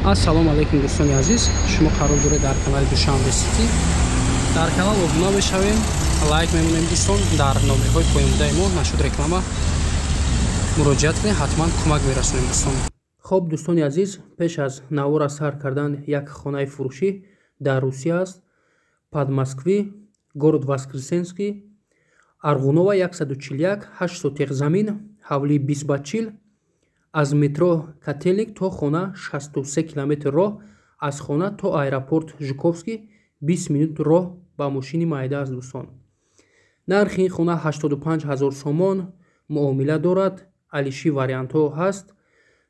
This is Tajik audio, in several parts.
Ассалому алайкум дӯстони азиз, шумо қарор доред дар канали Душанбе Сити. Дар канал обуна мешавем, лайк мемонем дӯстон, дар номерҳои поёнбудаи мо нашуд реклама муроҷиат кунед, ҳатман кӯмак мерасонем дӯстон. Хоб дӯстони азиз, пеш аз навора сар кардан як хонаи фурӯшӣ дар Русия аст. Под Москвы, город Воскресенский, Арғунова 141, 8 сотих замин, ҳавлии 20 ба 40, аз метро Котельник то хона 63 километр роҳ, аз хона то аэропорт Жуковский 20 минут роҳ ба мошини майда аст дӯстон. Нархи ин хона 85 ҳазор сомон, муомила дорад, алиши вариантҳо ҳаст.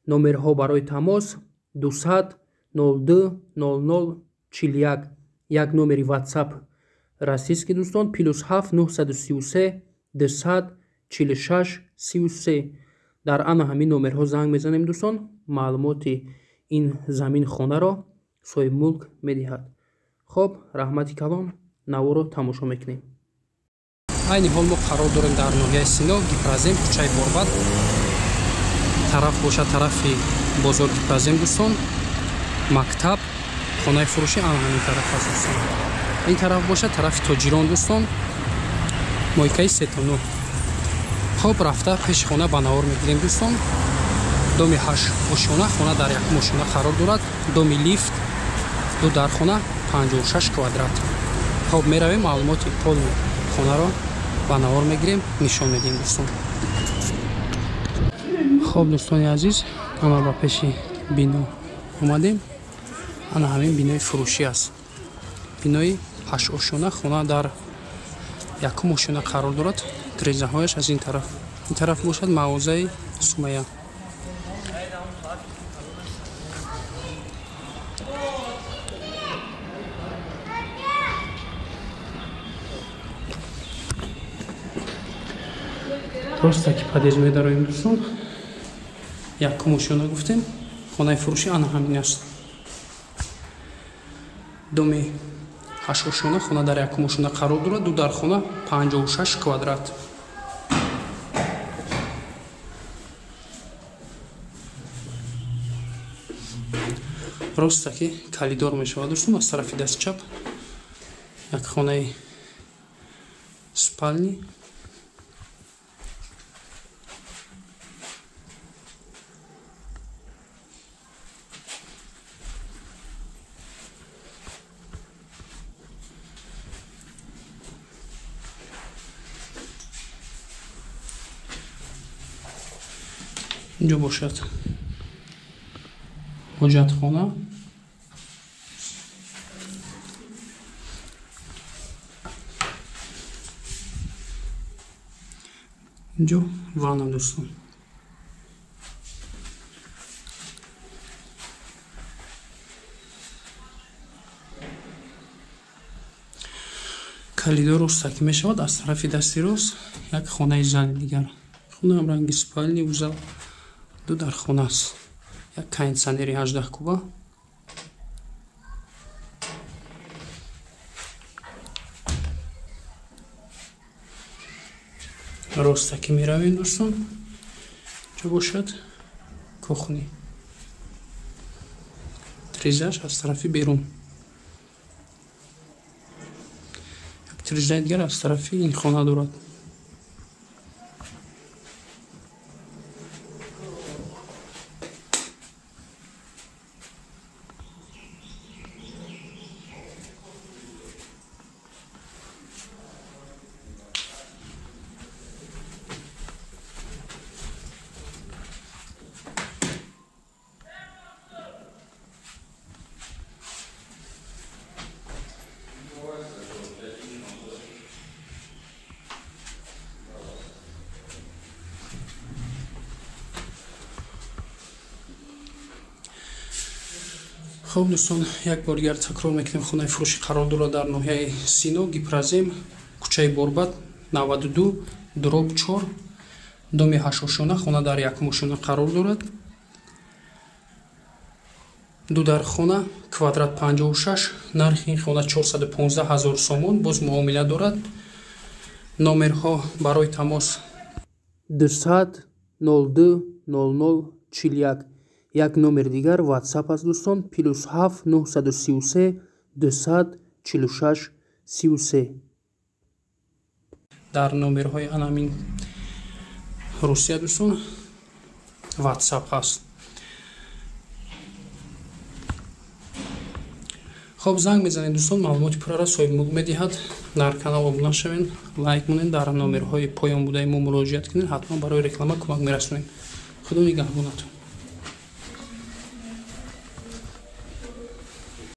Номерҳо барои тамос 200 02 00 41, як номери WhatsApp российский дӯстон, плюс 7 933 200 46 33. Дар ана ҳамин номерҳо занг мезанем дӯстон, маълумоти ин замин хонаро соҳибмулк медиҳад. Хоб, раҳмати калон, наворо тамошо мекунем. Айни ҳол мо қарор дорем дар ноҳияи Сино, Гипрозем, кӯчаи Борбад. Тараф бошад тарафи бозор Гипрозем дӯстон, мактаб, хонаи фурӯшӣ ана ҳамин тараф аст дӯстон. Ин тараф бошад тарафи тоҷирон дӯстон, мойкаи 3-9. Хоб, рафта пеши хона ба навор мегирем дӯстон. Доми 8 ошёна, хона дар якум ошёна қарор дорад. Доми лифт, ду дар хона, 56 квадрат. Хоб, меравем, маълумоти полни хонаро ба навор мегирем, нишон медиҳем дӯстон. Хоб дӯстони азиз, ана ба пеши бино омадем. Ана ҳамин бинои фурӯшӣ аст. Бинои 8 ошёна, хона дар якум ошёна қарор дорад. Трезаҳояш аз ин тараф. Ин тараф бошад мағозаи Сумая. Роста ки подъезд медароем дӯстон. Якум ошёна гуфтем, хонаи фурӯшӣ ана ҳамин аст. Доми 8 ошёна, хона дар якум ошёна қарор дорад, ду дар хона, 56 квадрат. Роста ки коридор мешавад дӯстон, аз тарафи дасти чап як хонаи спальни. Инҷо бошад ҳоҷатхона. Инҷо ванна дӯстон. Коридор роста ки мешавад, аз тарафи дасти рост як хонаи зани дигар. Хонаам ранги спальни, узал, ду дар хона аст. Як кондитсионери 18 куба. Роста ки меравем дӯстон, инҷо бошад кухни. Трезаш аз тарафи берун. Як трезаи дигар аз тарафи ин хона дорад. Хоб дӯстон, як бор дигар такрор мекунем, хонаи фурӯшӣ қарор дорад дар ноҳияи Сино, Гипрозем, кӯчаи Борбад 92 дроб 4, доми 8 ошёна, хона дар якум ошёна қарор дорад. Ду дар хона, квадрат 56, нархи ин хона 415 ҳазор сомон, боз муомила дорад. Номерҳо барои тамос 200 02 00 41, Як номер дигар WhatsApp аст дӯстон, +7 933 200 46 33. Дар номерҳои анамин Русия дӯстон WhatsApp ҳаст. Хоб, занг мезанед дӯстон, маълумоти пурраро соҳибмулк медиҳад. Дар канал обуна шавед, лайк монед, дар номерҳои поён будаи мо муроҷиат кунед, ҳатман барои реклама кӯмак мерасонем. Худо нигаҳбонатон.